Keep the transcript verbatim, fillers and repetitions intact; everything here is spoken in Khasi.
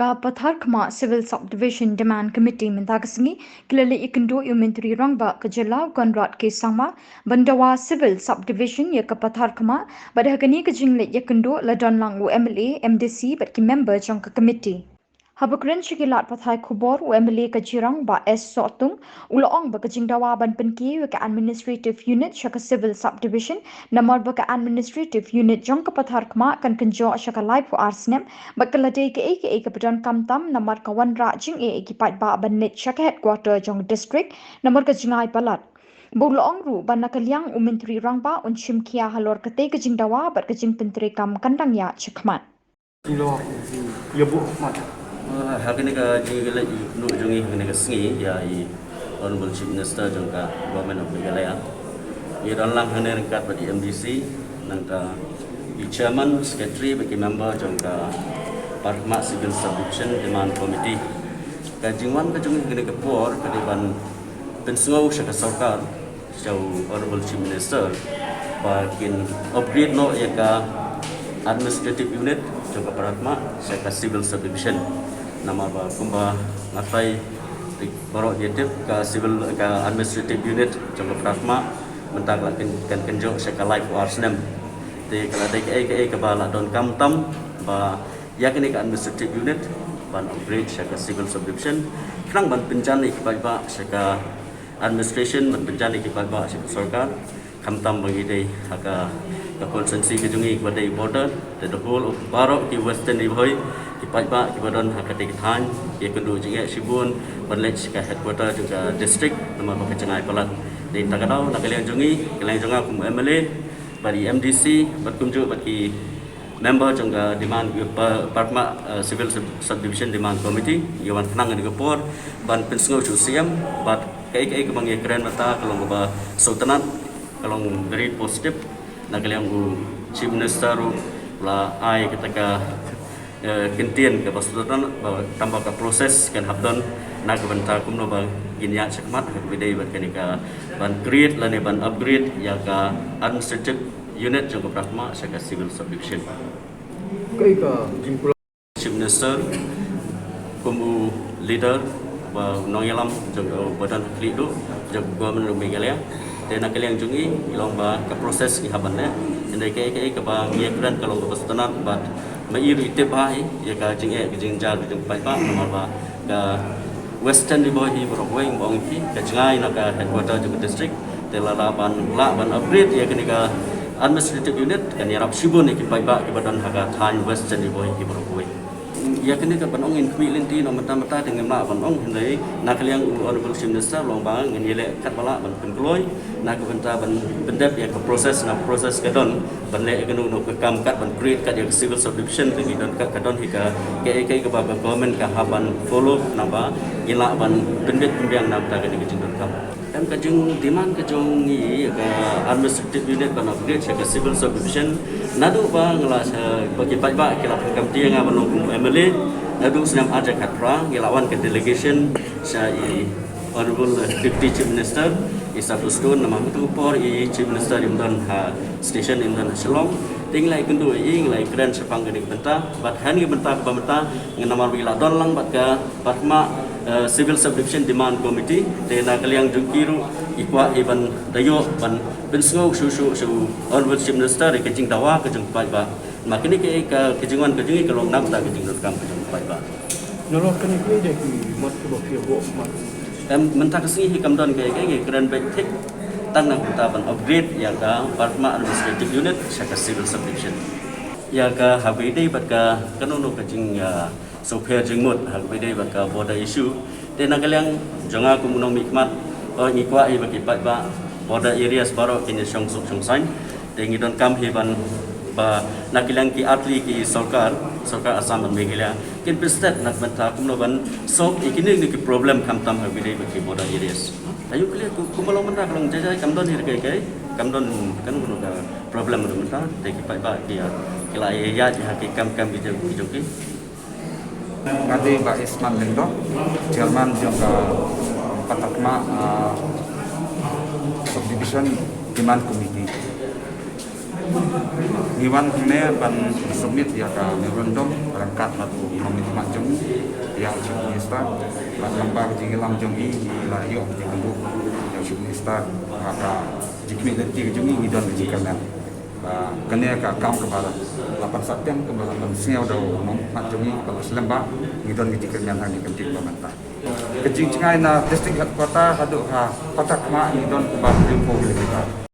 Ka Patharkhmah Civil Subdivision Demand Committee mynta ka sngi ki la leit ïakynduh ïa u Myntri Rangbah ka jylla u Conrad K Sangma ban dawa Civil Subdivision ïa ka Patharkhmah, bad ha kane ka jingleit ïakynduh la don lang u M L A, M D C bad ki member jong ka committee. Haba kren sha ki lad pathai khubor, u M L A ka Jirang Bah S Sohtung u la ong ba ka jingdawa ban pynkiew ïa ka administrative unit sha ka Civil Subdivision, namar ba ka administrative unit jong ka Patharkhmah kan kynjoh sha ka laiphew ar snem, bad ka la dei kaei kaei kaba donkam tam namar ka wanrah jingeh ïa ki paidbah ban leit sha ka headquarter jong district namar ka jngai palat. Bad u la ong ruh ba na ka liang u Myntri Rangbah un shim khia halor katei ka jingdawa bad ka jingpyntreikam kan dang ïaid shakhmat. Ïa buh mat. Ah, ha kane ka jingïaleh ïa kane ka sngi ïa i Honorable Chief Minister jong ka Government of Meghalaya. Ïa don lang hangne ryngkat bad i M D C, nangta i Chairman, Secretary bad ki member jong ka Patharkhmah Civil Subdivision Demand Committee. Ka jingwan ka jong ngi ha kane ka por ka dei ban pynsngew sha ka sorkar, sha u Honorable Chief Minister, ba kin upgrade noh ïa ka administrative unit jong ka Patharkhmah sha ka Civil Subdivision. Namar ba kumba nga trai, baroh ki tip, ka civil, ka administrative unit jong ka Patharkhmah mynta ka la kyn-, kan kynjoh sha ka laiphew ar snem. Te ka la dei kaei kaei kaba la donkam tam ba ïa kane ka administrative unit ban upgrade sha ka Civil Subdivision, khnang ban pynjan ïa ki paidbah sha ka administration, ban pynjan ïa ki paidbah sha ka sorkar, khamtam ba ngi dei ha ka, ka constituency ka jong ngi kaba dei border, te the whole of baroh ki Western Ri Bhoi, ki paidbah kiba don ha katei ka thaiñ ki ïakynduh jingeh shibun ban leit sha ka headquarter jong ka district namar ba ka jngai palat. Te ta ka daw na ka liang jong ngi, ka liang jong nga kum M L A bad i M D C bad kumjuh bad ki member jong ka demand, eh, Pa-, Patharkhmah, eh, Civil Sub-, Subdivision Demand Committee, ngi wan khnang ha kane ka por ban pynsngew sha u C M bad kaei kaei kaba ngi kren mynta ka long kaba sngewtynnat, ka long very positive. Na ka liang u Chief Minister ruh u la ai kata ka, eh, kyntien kaba sngewtynnat ba tang ba ka process kan hap don na ka bynta kumno ba ngin ïaid shakhmat ha kaba dei bad kane ka ban create lane ban upgrade ïa ka administrative unit jong ka Patharkhmah sha ka Civil Subdivision. Kaei ka jingkular? Chief Minister kum u leader ba u nongïalam jong u ba don ha khlieh duh jong ka Government of Meghalaya. Te na ka liang jong ngi, ngi long ba ka process ngi hap ban leh. Hynrei kaei kaei kaba ngi ïakren ka long kaba sngewtynnat bad ma i ruh i tip bha hi ïa ka jingeh ka jingjia ka jong ki paidbah namar ba ka Western Ri Bhoi hi baroh kawei, ba ong ki ka jngai na ka headquarter jong ka district. Te lada ban lah ban upgrade ïa kane ka administrative unit kan ïarap shibun ïa ki paidbah kiba don ha ka thaiñ Western Ri Bhoi hi baroh kawei. Ïa kane ka ban ong ngin khmih lynti noh mynta mynta te ngim lah ban ong, hynrei na ka liang u Honorable Chief Minister u la ong ba ngin ïaleh katba lah ban pynkloi na ka bynta ban pyndep ïa ka process, na process ka don ban leh ïa kano kano ka kam kat ban create kat ïa ka Civil Subdivision. Te ngi don kat, ka don hi ka, kaei kaei kaba ka government ka hap ban follow, naba ngin lah ban pynbit pynbiang na ka bynta kane ka jingdonkam. Em, ka jingdemand ka jong ngi ïa ka administrative unit ban upgrade sha ka Civil Subdivision, naduh ba nga la sha, ba ki paidbah ki la pynkamti ïa nga ban long kum u M L A, naduh snem ar hajar khatphra ngi la wan ka delegation sha i Honorable Deputy Chief Minister, i Sir Prestone, namar ha kata ka por i Chief Minister im don ha station, im don ha Shillong. Te ngi la ïakynduh ïa i, ngi la ïakren shaphang kane ka bynta, bad ha kane ka bynta kaba mynta, ngi namar ba ngi la don lang bad ka Patharkhmah, eh, Civil Subdivision Demand Committee, te na ka liang jong ki ruh i kwah hi ban da ïoh ban pynsngew shuh shuh sha u Honorable Chief Minister ïa ka jingdawa ka jong ki paidbah. Namar kane ka, ka, ka jingwan ka jong ngi ka long na ka bynta ka jingdonkam ka jong ki paidbah. Nalor kane ka dei ki mat kiba phi buh mat. Em, mynta ka sngi hi kam don kaei kaei, ngi kren beit thik tang na ka bynta ban upgrade ïa ka Patharkhmah Administrative Unit sha ka Civil Subdivision. Ïa ka ha kaba ïadei bad ka, kano kano ka jing, ah, sngewpher jingmut ha kaba ïadei bad ka border issue. Te na ka liang jong nga kum u nongmihkhmat, oh, ngi kwah hi ba ki paidbah border areas baroh kin ïashong suk shong saiñ. Te ngi donkam hi ban ba na ka liang ki artylli ki sorkar, sorkar Assam bad Meghalaya, kin pynstet na ka bynta kumno ban solve ïa kine, kine ki problem khamtam ha kaba ïadei bad ki border areas. Aïu kylli, ku, kumba long mynta ka long jai jai, kam don hi kaei kaei, kam don kano kano ka problem ruh mynta. Te ki paidbah ki, ah, ki la ïaid ha ki kam kam ki jong ki jong ki. Nga dei Bah Isman Lyngdoh, Chairman jong ka Patharkhmah, ah, Subdivision Demand Committee. Ngi wan hangne ban submit ïa ka memorandum ryngkat bad u nongmihkhmat jong ngi ïa u Chief Minister. Bad lyngba ka jingïalam jong ngi, ngi la ïoh ka jingkyrkhu ïa u Chief Minister ha ka jingkhmih lynti ka jong ngi, ngi don ka jingkyrmen. Ba kane ka kam kaba la pynsahteng, kaba la pynsngew da u nongmihkhmat jong ngi, kaba la slem, ba ngi don ka jingkyrmen ha kane ka dei ba mynta. Ka jingjngai na district headquarter haduh ha Patakhmah ngi don kumba hynriewphew kilometer.